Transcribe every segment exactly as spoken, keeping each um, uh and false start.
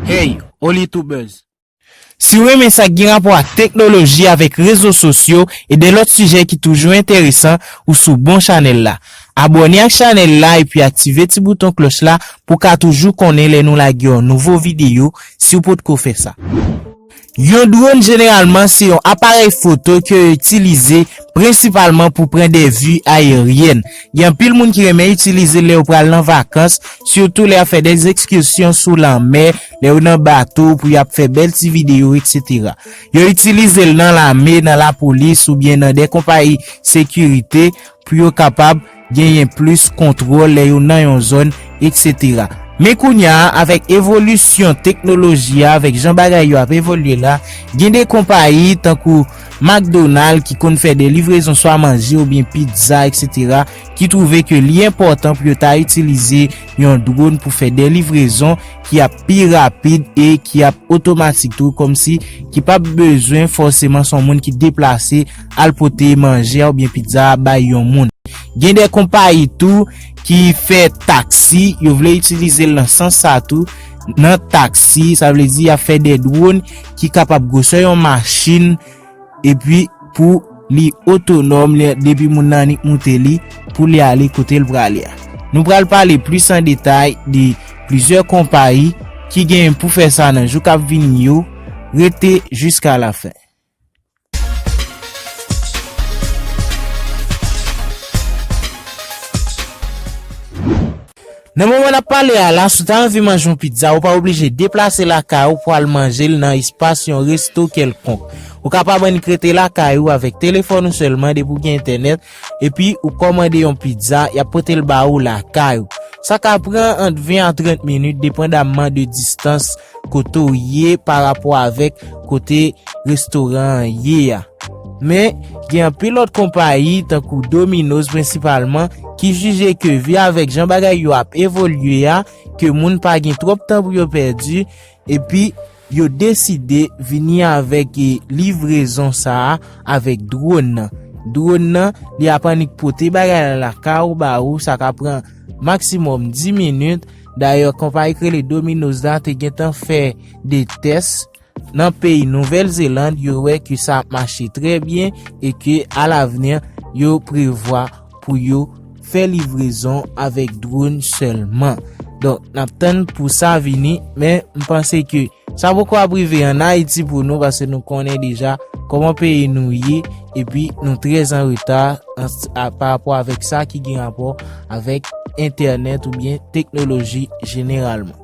Hey, Oli Tubers! Si w renmen sa k gen rapò ak teknoloji, avèk rezo sosyo e de lòt sijè ki toujou enteresan, ou sou bon chanèl la. Abòne ak chanèl la epi aktive ti bouton klòch la pou w ka toujou konnen lè nou lage yon nouvo videyo si w potko fè sa. Yon dwòn jeneralman se yon aparèy foto ke yo itilize prensipalman pou pran de vi ayeryèn. Gen anpil moun ki renmen itilize l lè yo pral nan vakans, sitou lè y ap fè de ekskèsyon sou lanmè, lè yo nan bato pou y ap fè bèl ti videyo, etsetera. Yo itilize l nan lame, nan lapolis oubyen nan de konpayi sekirite pou yo kapab genyen plis kontwòl lè yo nan yon zòn, etsetera. Men kounye a, avèk evolisyon teknoloji a, avèk jan bagay yo ap evolye la, gen de konpayi tankou McDonald ki konn fè de livrezon swa manje oubyen pizza, etsetera, ki twouve ke li enpòtan pou yo ta itilize yon dwòn pou fè de livrezon ki ap pi rapid e ki ap otomatik tou, kòmsi ki p ap bezwen fòseman se yon moun ki deplase al pote manje a oubyen pizza a bay yon moun. Gen de konpayi tou ki fè taksi, yo vle itilize l nan sans sa tou, nan taksi, sa vle di y ap fè de dwòn ki kapab gwosè yon machin, epi pou li otonòm, li, depi moun nan annik moute li, pou li ale kote l prale a. Nou pral pale plis an detay de plizyè konpayi ki gen pou fè sa nan jou k ap vini yo. Rete jiska lafen. Nan moman n ap pale a la, si w ta anvi manje yon pizza, ou pa oblije deplase lakay ou pou al manje l nan espas yon resto kèlkonk. Ou kapab annik rete lakay ou avèk telefòn ou sèlman, depi w gen entènèt, epi ou kòmande yon pizza, y ap pote l ba ou lakay ou. Sa ka pran ant ven a trant minit, depandamman de distans kote w ye pa rapò avèk kote restoran an ye a. Men, gen anpil lòt konpayi, tankou Domino's prensipalman, ki jije ke vi avèk jan bagay yo ap evolye a, ke moun pa gen twòp tan pou yo pèdi, epi yo deside vini avèk, e, livrezon sa a avèk dwòn nan. Dwòn nan, li ap annik pote bagay la lakay ou ba ou, sa ka pran maksimòm dis minit. Dayè, konpayi k rele Domino's la te gentan fè de tès nan peyi Nouvèl Zeland, yo wè ke sa ap mache trè byen e ke alavni, yo prevwa pou yo fè livrezon avèk dwòn sèlman. Donk, n ap tann pou sa vini, men m panse ke sa poko ap rive ann Ayiti pou nou, paske nou konnen deja kòman peyi nou ye, epi nou trè an reta an, a, pa rapò avèk sa ki gen rapò avèk entènèt oubyen teknoloji jeneralman.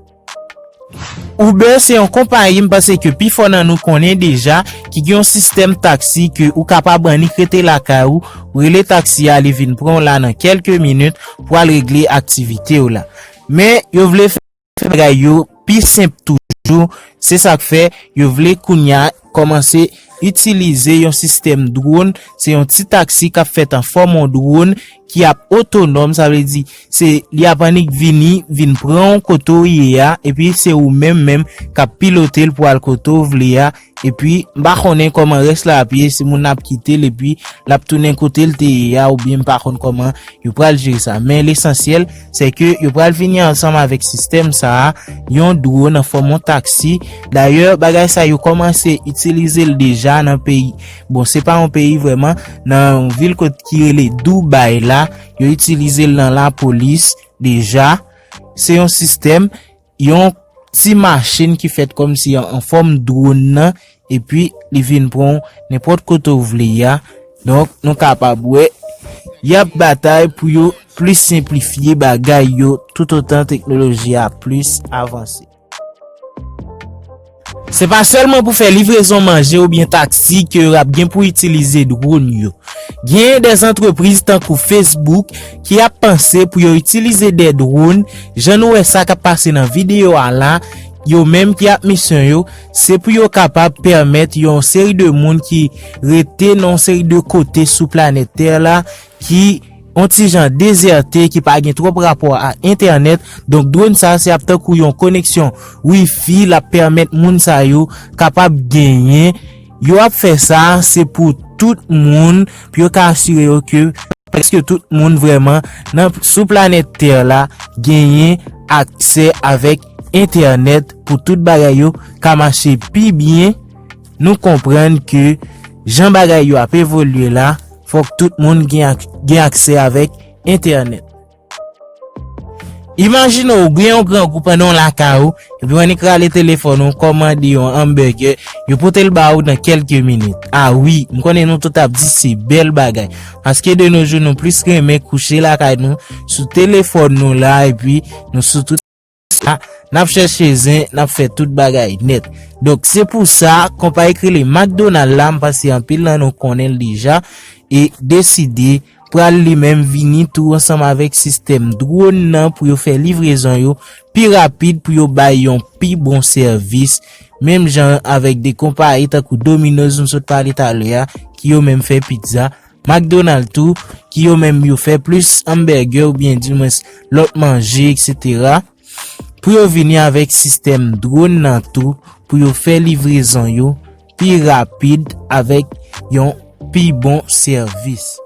Uber se yon konpayi, m panse ke pifò nan nou konnen deja, ki gen yon sistèm taksi ke ou kapab annik rete lakay ou, ou rele taksi a, li vin pran w la nan kèlke minit pou al regle aktivite w la. Men, yo vle fè bagay yo pi senp toujou, se sa k fè yo vle kounye a kòmanse itilize yon sistèm dwòn, se yon ti taksi k ap fèt an fòm yon dwòn ki ap otonòm, sa vle di, se li ap annik vini, vin pran w kote w ye a, epi se ou menm menm k ap pilote l pou al kote w vle a, epi m pa konnen kòman rès la ap ye, si moun nan ap kite l epi l ap tounen kote l te ye a, oubyen m pa konn kòman yo pral jere sa. Men lesansyèl, se ke yo pral vini ansanm avèk sistèm sa a, yon dwòn an fòm yon taksi. Dayè, bagay sa yo kòmanse itilize l deja nan peyi, bon, se pa yon peyi vrèman, nan yon vil kot ki rele Dubai la, yo itilize l nan lapolis deja. Se yon sistèm, yon ti machin ki fèt kòmsi an, an fòm dwòn nan, epi li vin pran w nenpòt kote w vle a. Donk, nou kapab wè, y ap batay pou yo plis senplifye bagay yo, toutotan teknoloji a plis avanse. Se pa sèlman pou fè livrezon manje oubyen taksi ke yo ap gen pou itilize dwòn yo. Gen de antrepriz tankou Facebook ki ap panse pou yo itilize de dwòn, jan nou wè sa k ap pase nan videyo a la, yo menm ki ap misyon yo, se pou yo kapab pèmèt yon seri de moun ki rete nan yon seri de kote sou planèt tè la, ki yon ti jan dezète, ki pa gen twòp rapò ak entènèt. Donk, dwòn sa, se ap tankou yon koneksyon wifi, l ap pèmèt moun sa yo kapab genyen. Yo ap fè sa, se pou tout moun, pou yo ka asire yo ke prèske tout moun vrèman nan, sou planèt tè la, genyen aksè avèk entènèt pou tout bagay yo ka mache pi byen. Nou konprann ke jan bagay yo ap evolye la, fòk tout moun gen ak-, gen aksè avèk entènèt. Imajine w gen yon grangou pandan w lakay ou, epi w annik rale telefòn ou, kòmande yon hamburger, yo pote l ba ou nan kèlke minit. A wi, m konnen nou tout ap di se bèl bagay. Paske de nos jours, nou plis renmen kouche lakay nou, sou telefòn nou la, epi nou sou tout sa, n ap chèche zen, n ap fè tout bagay nèt. Donk, se pou sa, konpayi ki rele McDonald la, m panse anpil nan nou konnen l deja, e deside pral li menm vini tou ansanm avèk sistèm dwòn nan pou yo fè livrezon yo pi rapid, pou yo bay yon pi bon sèvis. Menm jan avèk de konpayi tankou Domino's nou sot pale talè a, ki yo menm fè pizza, McDonald tou, ki yo menm yo fè plis hamburger oubyen dimwens lòt manje, et cetera. Pou yo vini avèk sistèm dwòn nan tou, pou yo fè livrezon yo pi rapid avèk yon pi bon sèvis.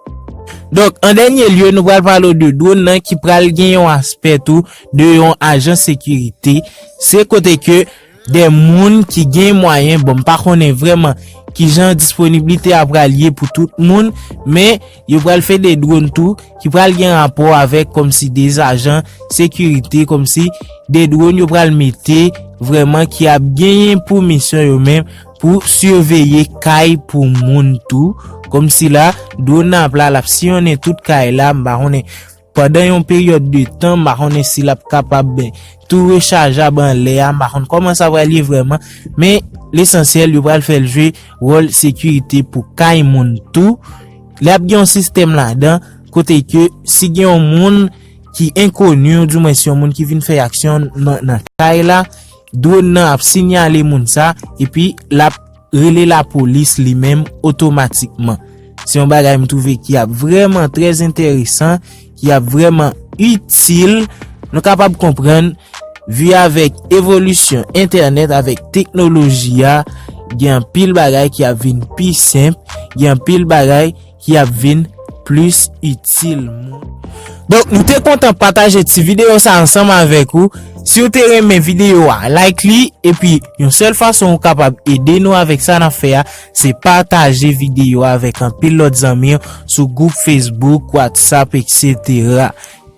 Donk, an dènye lye, nou pral pale w de dwòn nan ki pral gen yon aspè tou de yon ajan sekirite. Se kote ke de moun ki gen mwayen, bon, m pa konnen vrèman kijan disponiblite a pral ye pou tout moun, men yo pral fè de dwòn tou ki pral gen rapò avèk kòmsi de ajan sekirite, kòmsi de dwòn yo pral mete vrèman ki ap genyen pou misyon yo menm pou siveye kay pou moun tou. Kòmsi la, dwòn nan ap la, l ap siyonnen tout kay la, m pa konnen pandan yon peryòd de tan, m pa konnen si l ap kapab, ben, tou rechajab anlè a, m pa konn kòman sa pral ye vrèman, men lesansyèl, yo pral fè l jwe wòl sekirite pou kay moun tou. L ap gen yon sistèm ladan, kote ke si gen yon moun ki enkoni, ou dimwens yon moun ki vin fè aksyon nan, nan kay la, dwòn nan ap sinyale moun sa, epi l ap rele lapolis li menm otomatikman. Se yon bagay m twouve ki ap vrèman trè enteresan, ki ap vrèman itil. Nou kapab konprann, vi avèk evolisyon entènèt, avèk teknoloji a, gen anpil bagay ki ap vin pi senp, gen anpil bagay ki ap vin plis itil moun. Donk, nou te kontan pataje ti videyo sa ansanm avèk ou. Si w te renmen videyo a, like li, epi yon sèl fason ou kapab ede nou avèk sa n ap fè a, se pataje videyo a avèk anpil lòt zanmi w sou gwoup Facebook, WhatsApp, et cetera.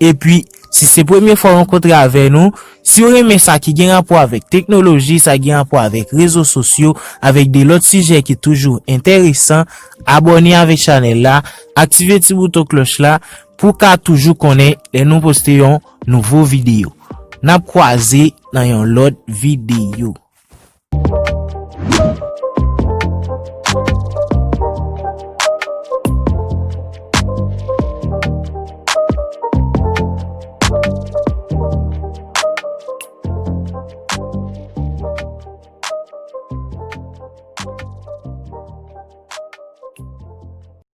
Epi, si se premye fwa w rankontre avè nou, si w renmen sa ki gen rapò avèk teknoloji, sa gen rapò avèk rezo sosyo, avèk de lòt sijè ki toujou enteresan, abòne avèk chanèl la, aktive ti bouton klòch la pou w ka toujou konnen lè nou poste yon nouvo videyo. N ap kwaze nan yon lòt videyo.